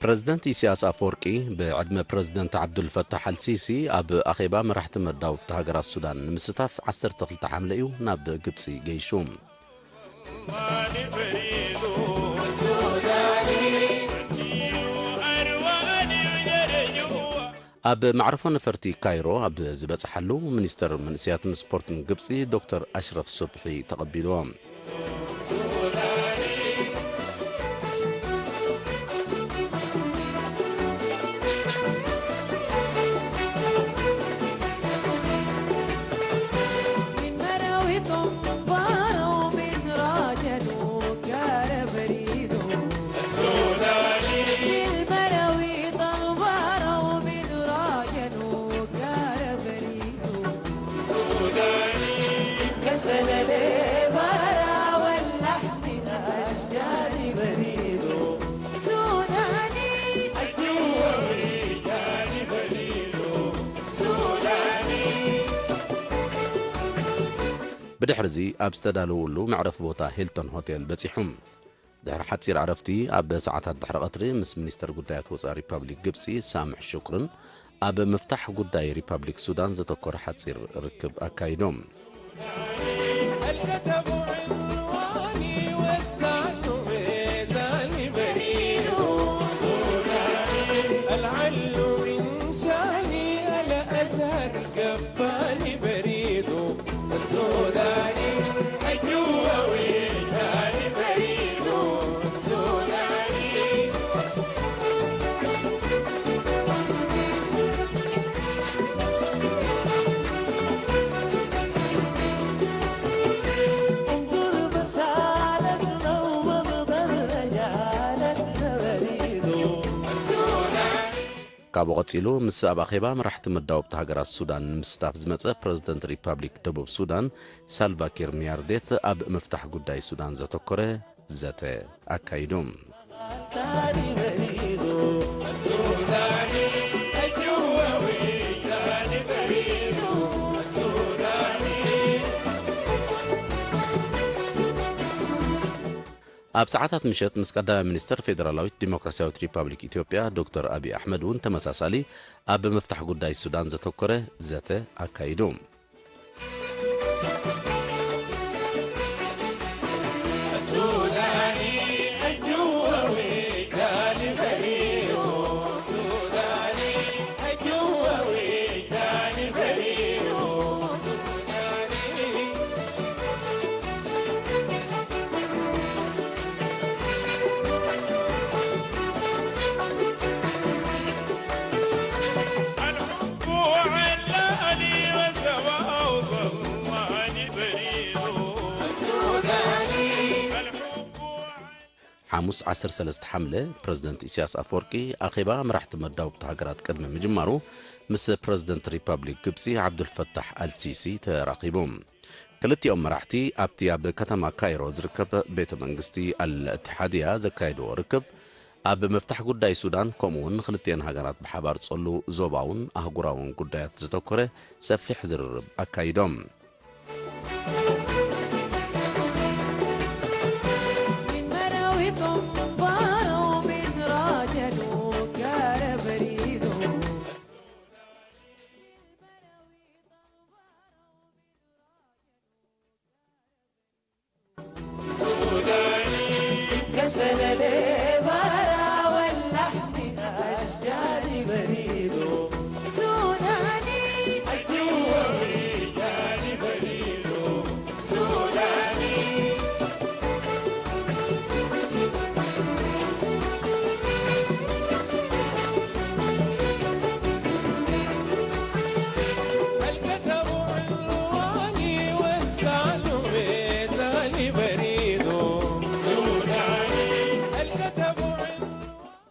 ፕረዚደንት ኢሳያስ ኣፈወርቂ ብዕድመ ፕረዚደንት ዓብዱልፈታሕ ኣልሲሲ ኣብ ኣኼባ መራሕቲ መዳውብቲ ሃገራት ሱዳን ንምስታፍ ዓሰርተ ክልተ ሓምለ እዩ ናብ ግብጺ ገይሹ። ኣብ መዕርፎ ነፈርቲ ካይሮ ኣብ ዝበጽሓሉ፣ ሚኒስተር መንእሰያትን ስፖርትን ግብጺ ዶክተር ኣሽረፍ ሱብሒ ተቐቢልዎ። ብድሕርዚ ኣብ ዝተዳለወሉ መዕረፊ ቦታ ሂልተን ሆቴል በጺሑ። ድሕሪ ሓጺር ዕረፍቲ፣ ኣብ ሰዓታት ድሕሪ ቀትሪ ምስ ሚኒስተር ጉዳያት ወጻኢ ሪፓብሊክ ግብጺ ሳምሕ ሹክርን ኣብ ምፍታሕ ጉዳይ ሪፓብሊክ ሱዳን ዘተኮረ ሓጺር ርክብ ኣካይዶም። ካብኡ ቀጺሉ፣ ምስ ኣብ ኣኼባ መራሕቲ መዳውብቲ ሃገራት ሱዳን ንምስታፍ ዝመጸ ፕረዚደንት ሪፓብሊክ ደቡብ ሱዳን ሳልቫኪር ሚያርዴት ኣብ ምፍታሕ ጉዳይ ሱዳን ዘተኮረ ዘተ ኣካይዱ። ኣብ ሰዓታት ምሸት ምስ ቀዳማይ ሚኒስተር ፌደራላዊት ዲሞክራሲያዊት ሪፓብሊክ ኢትዮጵያ ዶክተር ኣብይ ኣሕመድ እውን ተመሳሳሊ ኣብ ምፍታሕ ጉዳይ ሱዳን ዘተኮረ ዘተ ኣካይዱ። ሓሙስ ዓሰርተ ሰለስተ ሓምለ፣ ፕረዚደንት ኢሳያስ ኣፈወርቂ ኣኼባ መራሕቲ መዳውብቲ ሃገራት ቅድሚ ምጅማሩ፣ ምስ ፕረዚደንት ሪፓብሊክ ግብጺ ዓብዱልፈታሕ ኣልሲሲ ተራኺቡ። ክልቲኦም መራሕቲ ኣብቲ ኣብ ከተማ ካይሮ ዝርከብ ቤተ መንግስቲ ኣልእትሓድያ ዘካየድዎ ርክብ፣ ኣብ ምፍታሕ ጉዳይ ሱዳን፣ ከምኡ እውን ንክልቲኤን ሃገራት ብሓባር ዝጸሉ ዞባውን ኣህጉራውን ጉዳያት ዘተኮረ ሰፊሕ ዝርርብ ኣካይዶም።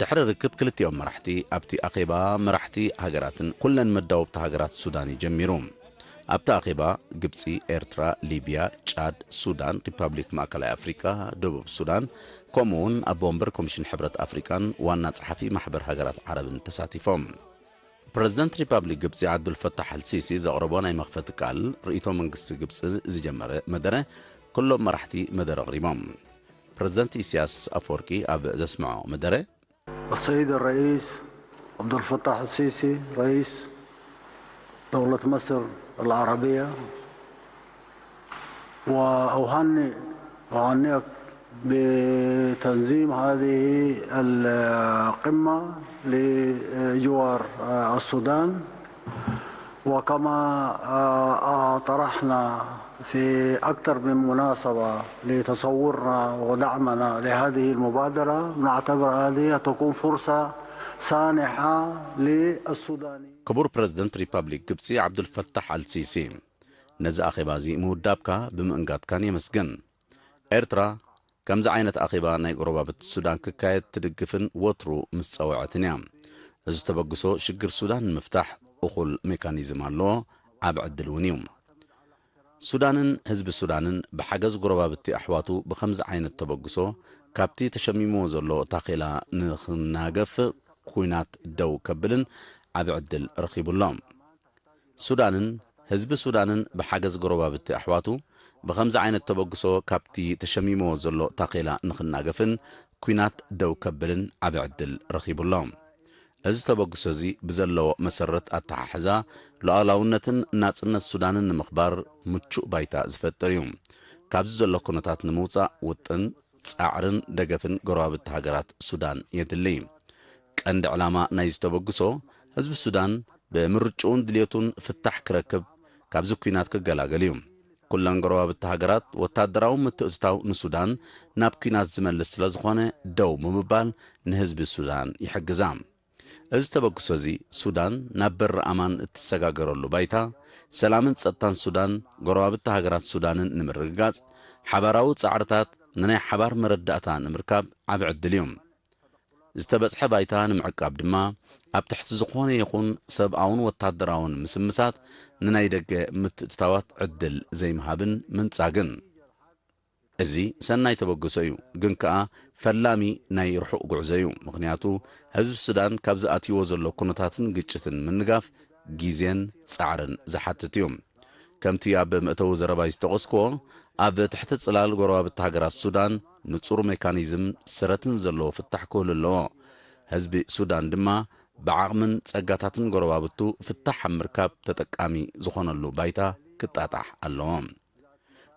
ድሕሪ ርክብ ክልቲኦም መራሕቲ፣ ኣብቲ ኣኼባ መራሕቲ ሃገራትን ኩለን መዳውብቲ ሃገራት ሱዳን እዩ ጀሚሩ። ኣብቲ ኣኼባ፣ ግብጺ፣ ኤርትራ፣ ሊብያ፣ ጫድ፣ ሱዳን፣ ሪፓብሊክ ማእከላይ ኣፍሪቃ፣ ደቡብ ሱዳን፣ ከምኡ'ውን ኣቦ ወንበር ኮሚሽን ሕብረት ኣፍሪቃን ዋና ጸሓፊ ማሕበር ሃገራት ዓረብን ተሳቲፎም። ፕረዚደንት ሪፓብሊክ ግብጺ ዓብዱልፈታሕ ኣልሲሲ ዘቕረቦ ናይ መኽፈቲ ቃል፣ ርእይቶ መንግስቲ ግብጺ ዝጀመረ መደረ፣ ኩሎም መራሕቲ መደረ ኣቕሪቦም። ፕረዚደንት ኢሳያስ ኣፈወርቂ ኣብ ዘስምዖ መደረ፣ السيد الرئيس عبد الفتاح السيسي، رئيس دولة مصر العربية، وأهنئ وأهنئك بتنظيم هذه القمة لجوار السودان، وكما طرحنا في أكثر من مناسبة لتصورنا ودعمنا لهذه المبادرة، نعتبر هذه تكون فرصة سانحة للسودانيين. ክቡር ፕረዚደንት ሪፓብሊክ ግብፂ ዓብዱልፈታሕ ኣልሲሲ፣ ነዚ ኣኼባ እዚ ምውዳብካ ብምእንጋድካን የመስግን። ኤርትራ ከምዚ ዓይነት ኣኼባ ናይ ጎረባብቲ ሱዳን ክካየድ ትድግፍን ወትሩ ምስ ጸውዐትን እያ። እዚ ተበግሶ ሽግር ሱዳን ንምፍታሕ እኹል ሜካኒዝም ኣለዎ፣ ዓቢ ዕድል እውን እዩ። ሱዳንን ህዝቢ ሱዳንን ብሓገዝ ጎረባብቲ ኣሕዋቱ ብኸምዚ ዓይነት ተበግሶ ካብቲ ተሸሚምዎ ዘሎ ታኼላ ንኽናገፍ ኲናት ደው ከብልን ዓቢ ዕድል ረኺቡ ኣሎ። ሱዳንን ህዝቢ ሱዳንን ብሓገዝ ጎረባብቲ ኣሕዋቱ ብኸምዚ ዓይነት ተበግሶ ካብቲ ተሸሚምዎ ዘሎ ታኼላ ንኽናገፍን ኲናት ደው ከብልን ዓቢ ዕድል ረኺቡ ኣሎ። እዚ ተበግሶ እዚ ብዘለዎ መሰረት ኣተሓሕዛ ሉዓላውነትን ናጽነት ሱዳንን ንምኽባር ምቹእ ባይታ ዝፈጥር እዩ። ካብዚ ዘሎ ኩነታት ንምውጻእ ውጥን፣ ጻዕርን ደገፍን ጎረባብቲ ሃገራት ሱዳን የድሊ። ቀንዲ ዕላማ ናይዚ ተበግሶ ህዝቢ ሱዳን ብምርጭኡን ድልየቱን ፍታሕ ክረክብ፣ ካብዚ ኲናት ክገላገል እዩ። ኩለን ጎረባብቲ ሃገራት ወታደራዊ ምትእትታው ንሱዳን ናብ ኲናት ዝመልስ ስለ ዝኾነ ደው ብምባል ንህዝቢ ሱዳን ይሕግዛ። እዚ ተበግሶ እዚ ሱዳን ናብ በሪ ኣማን እትሰጋገረሉ ባይታ፣ ሰላምን ጸጥታን ሱዳን፣ ጎረባብቲ ሃገራት ሱዳንን ንምርግጋጽ ሓባራዊ ጻዕርታት ንናይ ሓባር መረዳእታ ንምርካብ ዓቢ ዕድል እዩ። ዝተበጽሐ ባይታ ንምዕቃብ ድማ ኣብ ትሕቲ ዝኾነ ይኹን ሰብኣውን ወታደራውን ምስምሳት ንናይ ደገ ምትእትታዋት ዕድል ዘይምሃብን ምንጻግን። እዚ ሰናይ ተበግሶ እዩ፣ ግን ከኣ ፈላሚ ናይ ርሑቕ ጉዕዞ እዩ። ምኽንያቱ ህዝቢ ሱዳን ካብ ዝኣትይዎ ዘሎ ኩነታትን ግጭትን ምንጋፍ ግዜን ጻዕርን ዝሓትት እዩ። ከምቲ ኣብ መእተዊ ዘረባይ ዝጠቐስክዎ፣ ኣብ ትሕቲ ጽላል ጎረባብቲ ሃገራት ሱዳን ንጹር ሜካኒዝም ስረትን ዘለዎ ፍታሕ ክህሉ ኣለዎ። ህዝቢ ሱዳን ድማ ብዓቕምን ጸጋታትን ጎረባብቱ ፍታሕ ኣብ ምርካብ ተጠቃሚ ዝኾነሉ ባይታ ክጣጣሕ ኣለዎ።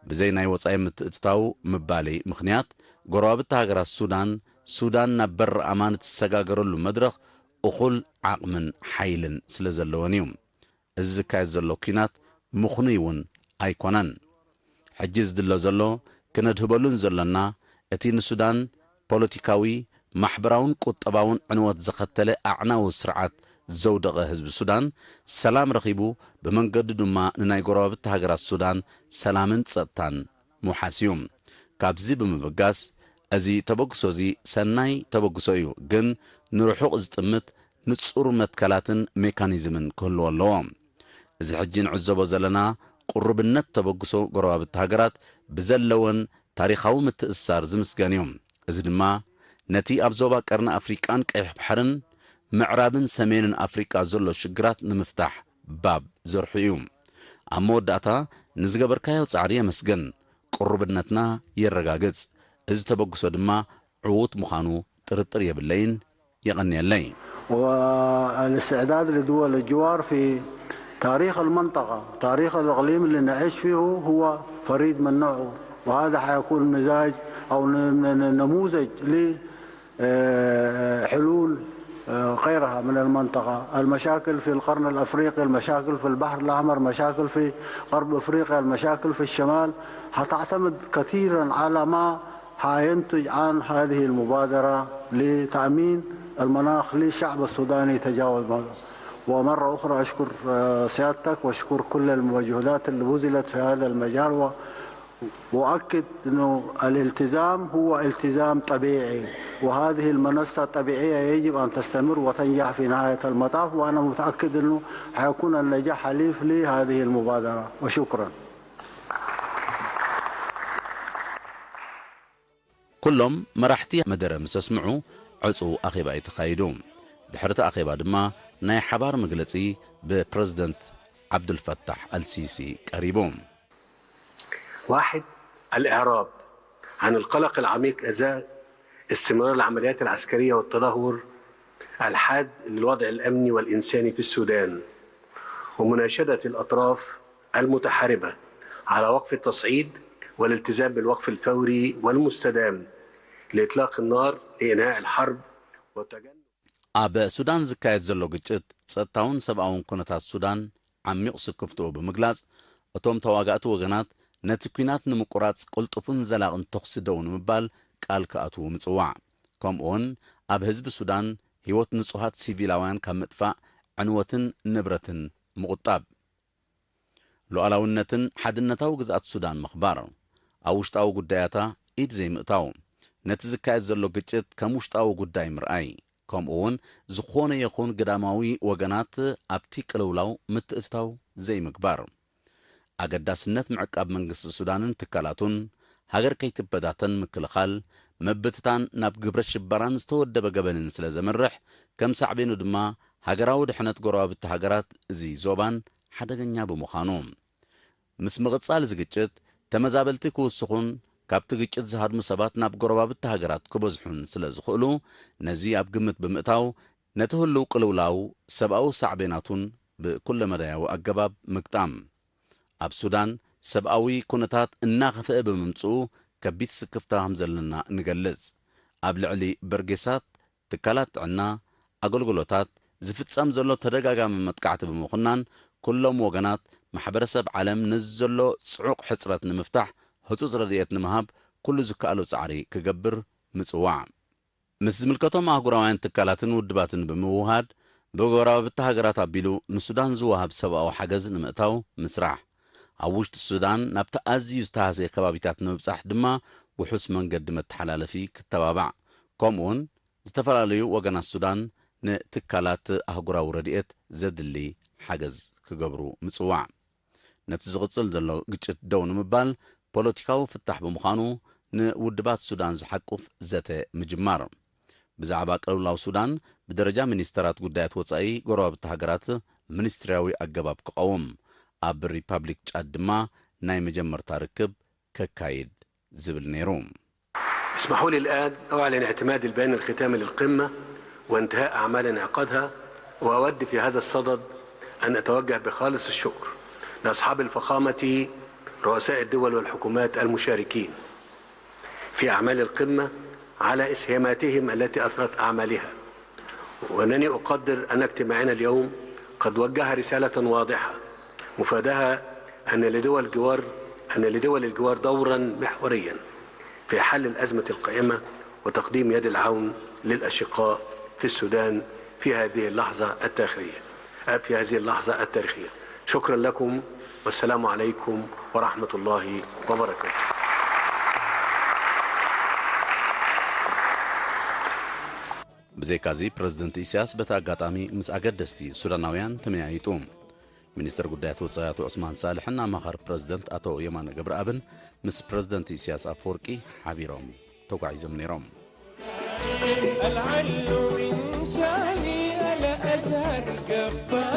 ብዘይ ናይ ወጻኢ ምትእትታው ምባለይ ምኽንያት፣ ጎረባብቲ ሃገራት ሱዳን፣ ሱዳን ናብ በሪ ኣማን እትሰጋገረሉ መድረኽ እኹል ዓቕምን ሓይልን ስለ ዘለወን እዩ። እዚ ዝካየድ ዘሎ ኲናት ምኽኑይ እውን ኣይኮነን። ሕጂ ዝድለ ዘሎ ክነድህበሉን ዘሎና እቲ ንሱዳን ፖለቲካዊ፣ ማሕበራውን ቁጠባውን ዕንወት ዘኸተለ ኣዕናዊ ስርዓት ዘውደቐ ህዝቢ ሱዳን ሰላም ረኺቡ ብመንገዱ ድማ ንናይ ጎረባብቲ ሃገራት ሱዳን ሰላምን ጸጥታን ምውሓስ እዩ። ካብዚ ብምብጋስ እዚ ተበግሶ እዚ ሰናይ ተበግሶ እዩ፣ ግን ንርሑቕ ዝጥምት ንጹር መትከላትን ሜካኒዝምን ክህልዎ ኣለዎ። እዚ ሕጂ ንዕዘቦ ዘለና ቁርብነት ተበግሶ ጎረባብቲ ሃገራት ብዘለወን ታሪኻዊ ምትእስሳር ዝምስገን እዩ። እዚ ድማ ነቲ ኣብ ዞባ ቀርኒ ኣፍሪቃን ቀይሕ ባሕርን ምዕራብን ሰሜንን ኣፍሪቃ ዘሎ ሽግራት ንምፍታሕ ባብ ዘርሑ እዩ። ኣብ መወዳእታ ንዝገበርካዮ ጻዕሪ የመስግን። ቅሩብነትና የረጋግጽ። እዚ ተበግሶ ድማ ዕዉት ምዃኑ ጥርጥር የብለይን። የቐንየለይ። والاستعداد لدول الجوار في تاريخ المنطقة، تاريخ الإقليم اللي نعيش فيه هو فريد من نوعه، وهذا حيكون مزاج أو ن- ن- نموذج لحلول غيرها من المنطقة. المشاكل في القرن الأفريقي، المشاكل في البحر الأحمر، مشاكل في غرب أفريقيا، المشاكل في الشمال، حتعتمد كثيرا على ما حينتج عن هذه المبادرة لتأمين المناخ للشعب السوداني تجاوز ما. ومرة أخرى أشكر سيادتك وأشكر كل المجهودات اللي بذلت في هذا المجال، وأؤكد أنه الالتزام هو التزام طبيعي، وهذه المنصة طبيعية يجب أن تستمر وتنجح في نهاية المطاف، وأنا متأكد أنه حيكون النجاح حليف لهذه المبادرة. وشكرا. ኩሎም መራሕቲ መደረ ምስ ኣስምዑ ዕፁው ኣኼባ እዩ ተኻይዱ። ድሕሪ እቲ ኣኼባ ድማ ናይ ሓባር መግለጺ ብፕረዚደንት ዓብዱልፈታሕ ኣልሲሲ ቀሪቡ። واحد، الإعراب عن القلق العميق إزاء استمرار العمليات العسكرية والتدهور الحاد للوضع الأمني والإنساني في السودان، ومناشدة الأطراف المتحاربة على وقف التصعيد والالتزام بالوقف الفوري والمستدام لإطلاق النار لإنهاء الحرب وتجنب ኣብ ሱዳን ዝካየድ ዘሎ ግጭት ጸጥታውን ሰብኣውን ኩነታት ሱዳን ዓሚቕ ስክፍትኡ ብምግላጽ፣ እቶም ተዋጋእቲ ወገናት ነቲ ኲናት ንምቁራጽ ቅልጡፍን ዘላቕን ተኹሲ ደው ንምባል ቃል ክኣትዉ ምጽዋዕ፣ ከምኡውን ኣብ ህዝቢ ሱዳን ህይወት ንጹሃት ሲቪላውያን ካብ ምጥፋእ ዕንወትን ንብረትን ምቑጣብ፣ ሉዓላውነትን ሓድነታዊ ግዝኣት ሱዳን ምኽባር፣ ኣብ ውሽጣዊ ጉዳያታ ኢድ ዘይምእታው፣ ነቲ ዝካየድ ዘሎ ግጭት ከም ውሽጣዊ ጉዳይ ምርኣይ፣ ከምኡ እውን ዝኾነ ይኹን ግዳማዊ ወገናት ኣብቲ ቅልውላው ምትእትታው ዘይምግባር፣ ኣገዳስነት ምዕቃብ መንግስቲ ሱዳንን ትካላቱን፣ ሃገር ከይትበታተን ምክልኻል፣ ምብትታን ናብ ግብረ ሽበራን ዝተወደበ ገበንን ስለ ዘምርሕ፣ ከም ሳዕቤኑ ድማ ሃገራዊ ድሕነት ጎረባብቲ ሃገራት እዚ ዞባን ሓደገኛ ብምዃኑ፣ ምስ ምቕጻል እዚ ግጭት ተመዛበልቲ ክውስኹን ካብቲ ግጭት ዝሃድሙ ሰባት ናብ ጎረባብቲ ሃገራት ክበዝሑን ስለ ዝኽእሉ፣ ነዚ ኣብ ግምት ብምእታው ነቲ ህልው ቅልውላው ሰብኣዊ ሳዕቤናቱን ብኩለመዳያዊ ኣገባብ ምግጣም። ኣብ ሱዳን ሰብኣዊ ኩነታት እናኸፍአ ብምምጽኡ ከቢድ ስክፍታ ከም ዘለና ንገልጽ። ኣብ ልዕሊ በርጌሳት፣ ትካላት ጥዕና፣ ኣገልግሎታት ዝፍጸም ዘሎ ተደጋጋሚ መጥቃዕቲ ብምኹናን፣ ኩሎም ወገናት ማሕበረሰብ ዓለም ነዚ ዘሎ ጽዑቕ ሕጽረት ንምፍታሕ ህጹጽ ረድኤት ንምሃብ ኩሉ ዝከኣሎ ጻዕሪ ክገብር ምጽዋዕ። ምስ ዝምልከቶም ኣህጉራውያን ትካላትን ውድባትን ብምውሃድ፣ ብጎረባብቲ ሃገራት ኣቢሉ ንሱዳን ዝወሃብ ሰብኣዊ ሓገዝ ንምእታው ምስራሕ። ኣብ ውሽጢ ሱዳን ናብቲ ኣዝዩ ዝተሃስየ ከባቢታት ንምብጻሕ ድማ ውሑስ መንገዲ መተሓላለፊ ክተባባዕ፣ ከምኡውን ዝተፈላለዩ ወገናት ሱዳን ንትካላት ኣህጉራዊ ረድኤት ዘድሊ ሓገዝ ክገብሩ ምጽዋዕ። ነቲ ዝቕጽል ዘሎ ግጭት ደው ንምባል ፖለቲካዊ ፍታሕ ብምዃኑ ንውድባት ሱዳን ዝሓቁፍ ዘተ ምጅማር። ብዛዕባ ቅልውላው ሱዳን ብደረጃ ሚኒስተራት ጉዳያት ወጻኢ ጎረባብቲ ሃገራት ሚኒስትርያዊ ኣገባብ ክቐውም፣ ኣብ ሪፓብሊክ ጫድ ድማ ናይ መጀመርታ ርክብ ከካይድ ዝብል ነይሩ። اسمحوا لي الآن أعلن اعتماد البيان الختامي للقمة وانتهاء أعمال انعقادها، وأود في هذا الصدد أن أتوجه بخالص الشكر لأصحاب الفخامة رؤساء الدول والحكومات المشاركين في أعمال القمة على إسهاماتهم التي أثرت أعمالها، وأنني أقدر أن اجتماعنا اليوم قد وجه رسالة واضحة مفادها أن لدول الجوار أن لدول الجوار دورا محوريا في حل الأزمة القائمة وتقديم يد العون للأشقاء في السودان في هذه اللحظة التاريخية في هذه اللحظة التاريخية. شكرا لكم، والسلام عليكم ورحمة الله وبركاته. ብዘይካዚ ፕረዚደንት ኢሳያስ በቲ ኣጋጣሚ ምስ ኣገደስቲ ሱዳናውያን ተመያይጡ። ሚኒስተር ጉዳያት ወጻኢ ኣቶ ዑስማን ሳልሕን ኣማኻሪ ፕረዚደንት ኣቶ የማነ ገብረኣብን ምስ ፕረዚደንት ኢሳያስ ኣፈወርቂ ሓቢሮም ተጓዒዞም ነይሮም። العلو من شاني الأزهر قبال